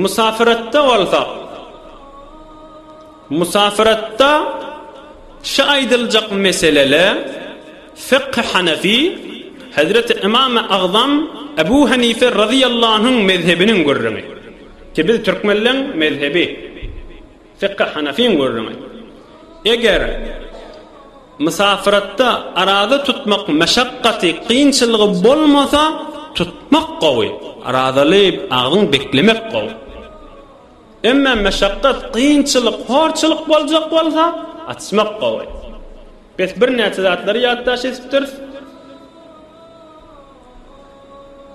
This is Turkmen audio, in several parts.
Musafiratda bolsak, musafiratda şu aýdyljak meselele fykh Hanefi, Hezreti Ymamy Agzam Ebu Hanife razyýallahu anhuň mezhebiniň gürrüňi. Ki biz türkmenleň mezhebi. Fykh Hanefiň gürrüňi. Eger Mysafiratda araza tutmak meşakgaty, kynçylygy bolmasa, tutmak gowy. Arazaly agzyň beklemek gowy. Emma meşakgat, kynçylyk, horçulyk boljak bolsa, açmak gowy. Bes birnäçe zatlary ýatdaş edipdiris.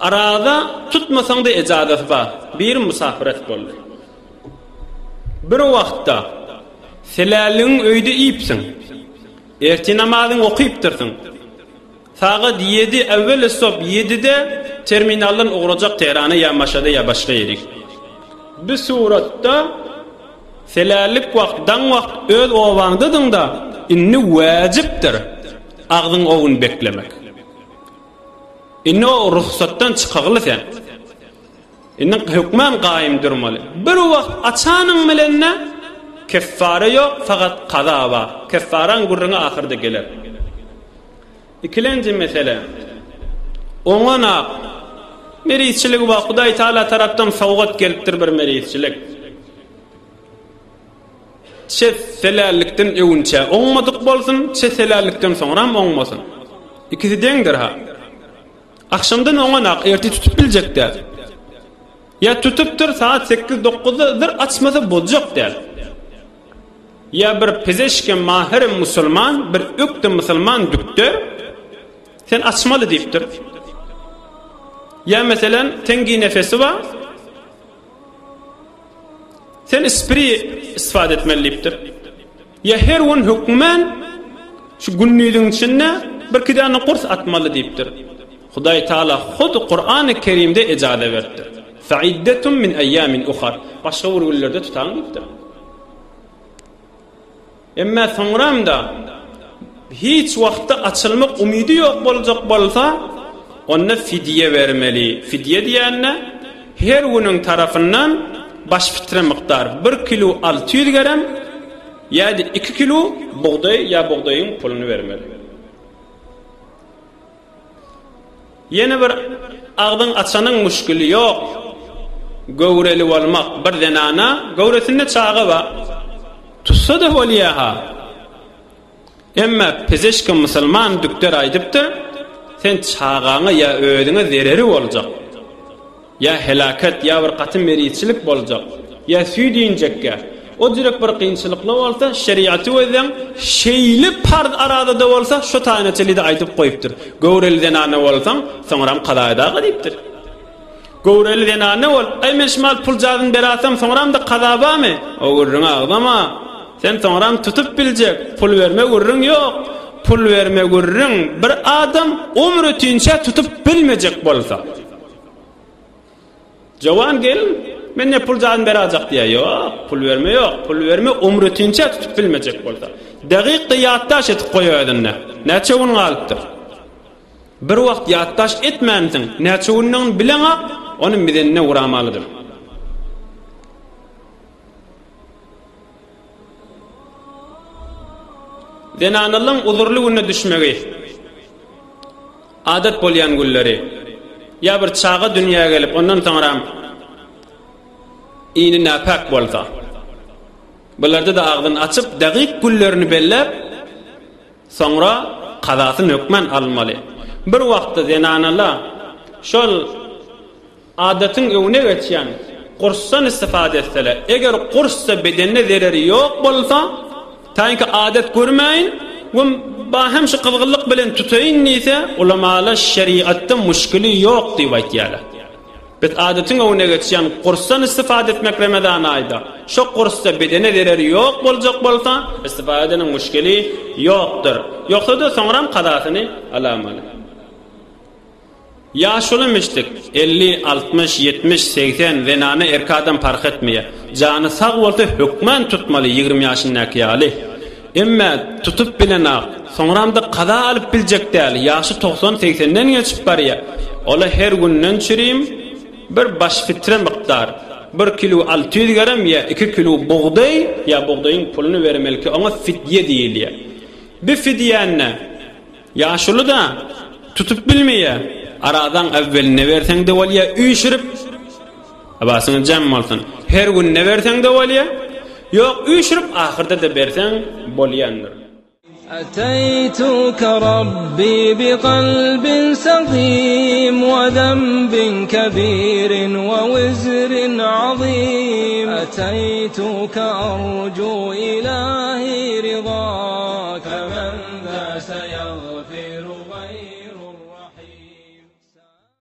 Araza tutmasaň-da ejazasy bar. Biri mysafirat boldy. Bir wagtda selälligiň öýde iýipsiň. Ertir namazyňy okypdyrsyň. Sagat ýedi, äwweli sob ýedide terminaldan ugrajak Tehrana ýa Maşada ýa başga ýerik. Bu suratda selällik wagt, daň wagt öz obaňdadyň-da, indi wäjipdir agzyň owun beklemek. Indi o rugsatdan çykagly sen. Indi hökman gaýym durmaly. Bir wagt açanyň bilen-de keffara ýok, fakat kaza bar. Keffaraň gürrüňi ahyrda geler. Ikilenji mesele. Oňa-nak merizçiligi bar. Hudaý Taala tarapdan sowgat gelipdir bir merizçilik. Çe selällikden öwünçä oňmadyk bolsun, çe selällikden soňram oňmasyn. Ikisi deňdir-ha. Agşamdan oňanak, ertir tutup biljek däl. Ýa tutupdyr, sagat sekiz-dokuzda zyr açmasa boljak däl. Ýa bir pezeşke mahyr musulman, bir ökde musulman dükder, sen açmaly diýipdir. Ýa meselen, teňgi nefesi bar, Sen ispiri istifade etmeli diýipdir. Ýa her gün hökmän şu gündiziň içinde birki däne gurs atmaly diýipdir. Hudaý Taala hut Kurany Kerimde ejaza beripdir. Faiddetun min eýýamin uhar. Başga bir günlerde tutaň diýipdir. Emma soňram-da hiç wagtda açylmak umydy ýok boljak bolsa, onda fidýe bermeli. Fidýe diýende, her günüň tarapyndan baş fitre mukdar, bir kilo 600 gerem ýa-da iki kilo bugdaý ýa bugdaýyň puluny bermeli. Ýene bir agzyň açanyň müşgili ýok. Göwreli bolmak bir zenana göwresinde çaga bar. Tutsa-da bolýa-ha. Emma pezeşki musulman dükder aýdypdyr, sen çagaňa ýa özüňe zereri boljak. Ýa helaket, ýa bir gaty merizçilik boljak, ýa süýt injekgä. O jürek bir kynçylykly bolsa, şeriaty gözleň, şeýle parz arazada bolsa, şo taýyna çenli-de aýdyp goýupdyr. Göwreli zenana bolsaň, soňram kaza edaga diýipdir. Göwreli zenana bol, aý men şumal puljazyny berasam, soňram-da kaza barmy? O gürrüňi agzama. Sen soňram tutup biljek, pul berme gürrüň ýok. Pul berme gürrüň bir adam ömür ötinçä tutup bilmejek bolsa. Jowan gelin, men ne pul jany berajak diýýär. Ýok, pul berme ýok. Pul berme ömür ötinçä tutup bilmejek bolsa. Dagyk-da ýatdaş edip goý özünde. Näçe gün galypdyr? Bir wagt ýatdaş etmänsiň, näçe gündigini bileňok, ony mizenine uramalydyr. Zenanalaryň uzurly günde düşmegi. Adat bolýan günleri. Ýa bir çaga dünýä gelip, ondan soňram ini näpäk bolsa. Bularda-da agzyny açyp, dagyk günlerini belläp, soňra kazasyny hökman almaly. Bir wagtda zenanalar şol Adatyň öňüne geçýän gursdan istifade etseler, eger gursda bedende zereri ýok bolsa, taýynki adat görmäýin we bahem şu gyzgynlyk bilen tutaýyn diýse, ulamalar şerigatda muşkili ýok diýip aýtýarlar. Biz adatyň öňüne geçýän gursdan istifade etmek Remezan aýda, şo gursda bedene zereri ýok boljak bolsa, istifade edeniň muşkili ýokdur. Ýogsa-da soňram kazasyny alamaly. Ýaşuly müşdik, 50, 60, 70, 80, zenana erki adam parh etmeýär. Jany sag bolsa hökman tutmaly 20 ýaşyndaky ýaly. Emmä tutup bilenak, soňramda kaza alyp biljek däl, ýaşy 90, 80-den geçip barýar. Ola her günden çürim bir baş fitre mukdar. Bir kilo 600 gram ýa 2 kilo bugdaý ýa bugdaýyň puluny bermeli ki, oňa fidýe diýilýär. Bir fidýäni ýaşuly-da tutup bilmeýär. Arazaň äwwelinde berseň-de bolýar, üýşürip, Abasyňyz jem bolsun. Her günde berseň-de bolýar. Ýok, üýşürip ahyrda-da berseň bolýandyr. Eteýtuke Rabbi bi kalbin sagim we zenbin kebirin we wizrin azim. Eteýtuke arju ilahi ridake.